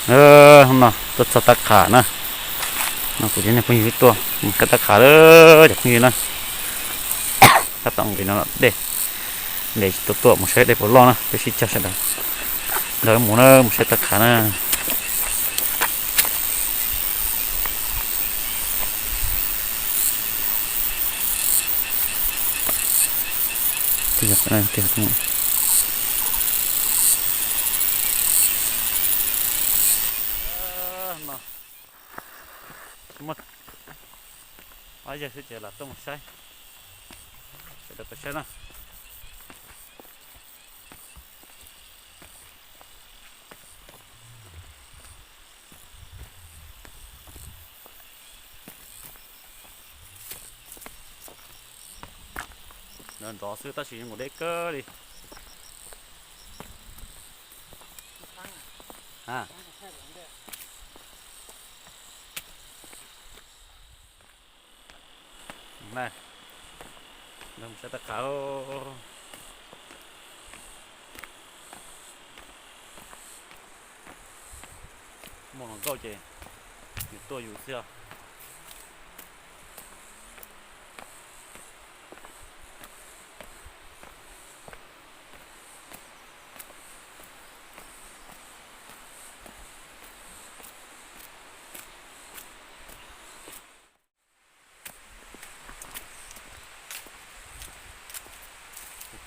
Hnub no tuaj txog Taj Qham na, no kuv cov niag phooj ywg tuaj mus saib Taj Qham lawm cov phooj ywg na. Tab tom nqis no dej, nqis tsis tau tuaj mus saib dej puas loj na, peb sib cog sawv daws nrog wb mus na, mus saib Taj Qham na. Muaj ob yawg xwb ces lam tuaj mus saib, sawv daws pais saib na. Nrov nrov xwb tab sis zoo nkaus deb kawg li. Saib Taj Qham, muaj hluas nkauj ces yus tuaj yus xwb os.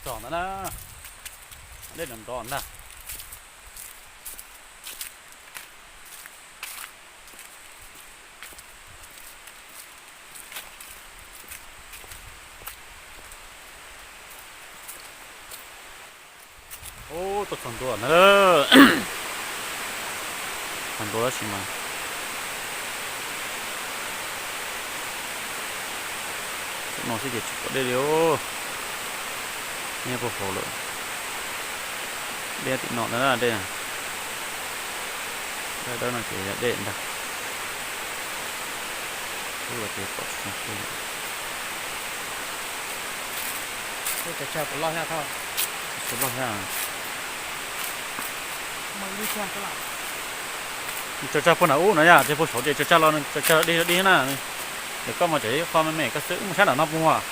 Txog ntawd na, dej nrov nrov ntag. Ub, tuaj txog ntua na, txog ntua tab sis mas no xwb ces tsis pom dej li os. Nyob puag hauv lawm, dej tim no na, dej, dawb dawb no ces yog dej ntag. Ub, los ces pom tsis zoo li. Tsis loj thiab. Tso tsag puag nram ub no yom, ces puag saud ces tso tsag los, tso tsag dib dib na. Ces koj mas tseem qho me me koj xwb, mus saib nram no puag.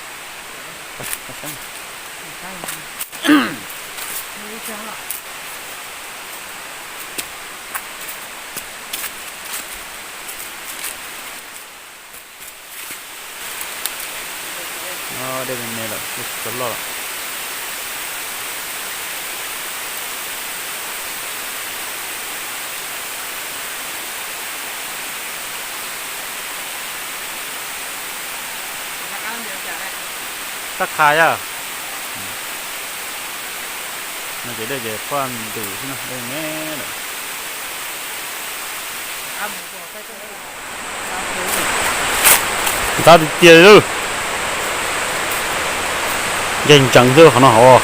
Dej me me lawm, dej tsis tshua loj lawm. Taj Qham yog, no ces dej ces quaj ntws xwb no, dej me lawm. Ntxhab tiag tiag li, nce ntseev xwb qhov no hauv.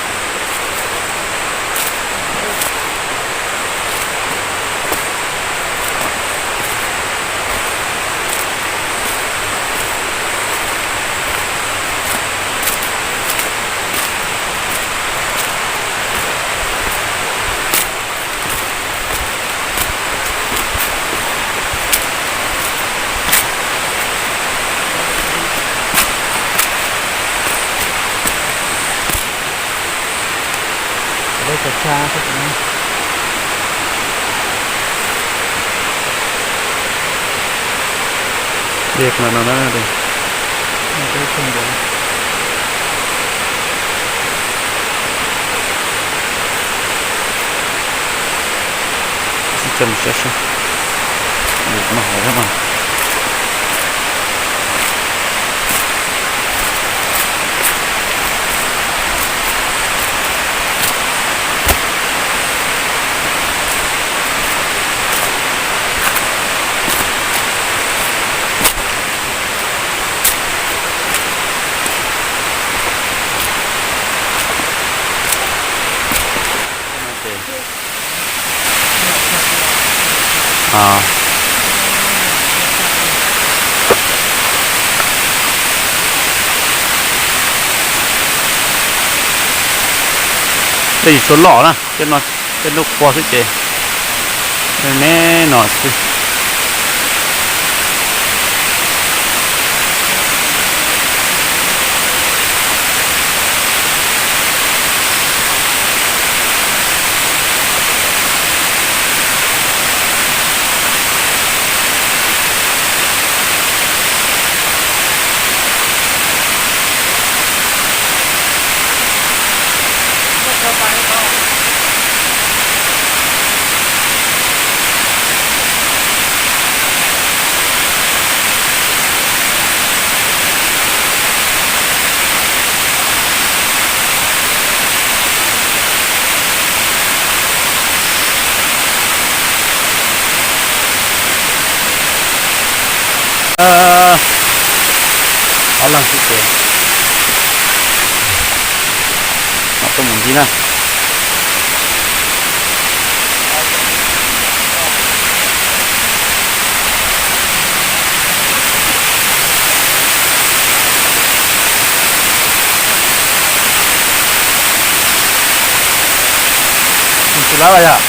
Dej no no na. Sib cog mus saib seb, mus no hauv thiab mas. Dej tsis tshua loj na, tej no tej lub qua xwb ces Neb no xwb. Ob leeg xwb ces mam tuaj mus ncig na. Tus lab yog.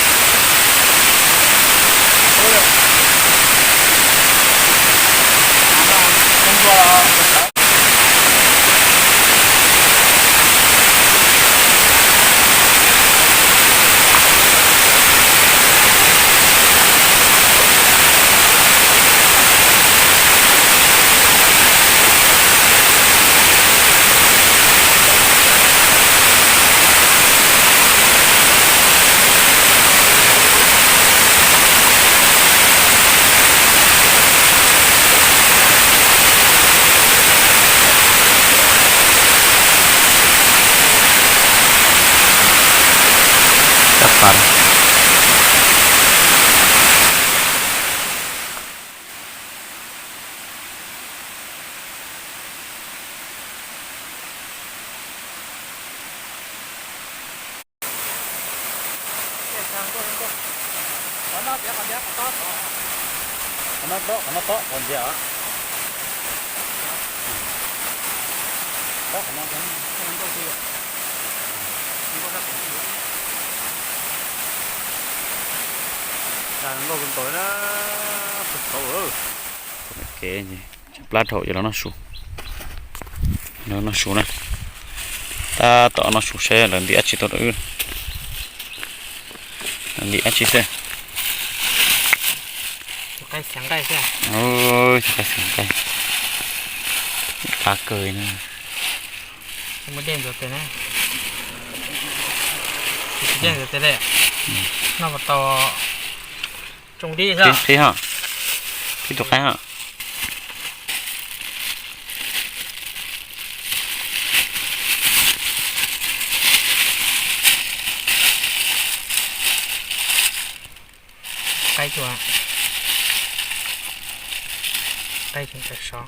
Qhov no tob, qhov no tob, qhov ntxiv. Tob qhov no, nkauj xwb. Nkauj ntau na, txaus. Kev plab dhau ces los noj su. Los noj su na. Tab tom noj su seb lawv ntim dab tsi tuaj rau wb. Lawv ntim dab tsi xwb. Cov qaib xyav nqaij. Qab kawg na. Tsis muaj dej ntxuav tes na. Tsis muaj dej ntxuav tes li. Noj puas tau tsoom dib xwb. Qhib, qhib ho. Qhib tus qaib ho. Qaib cua, qaib tseem tawm sov.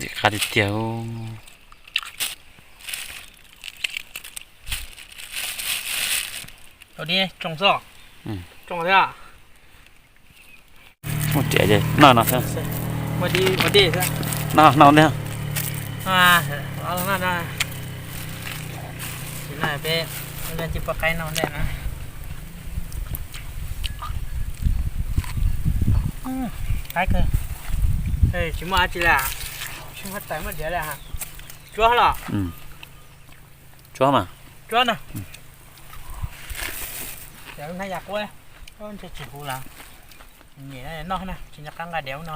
Ntxim qab tiag tiag. Tsoo xwb. Muaj riam ces noj no xwb. Noj, noj ntej. Peb cia pub qaib noj ntej na. Qaib kawg. Tsis muaj dab tsi li. Tsis muaj tais muaj diav li. Tsuab los? Tsuab mas. Tsuab na. Hnab yas quab, ntshe tsis huv lawm. Nyem noj na, tsis nco qab nqa diav ub no.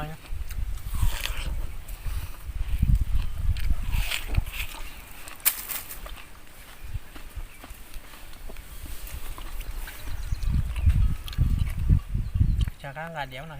Tsis nco qab nqa diav ub no.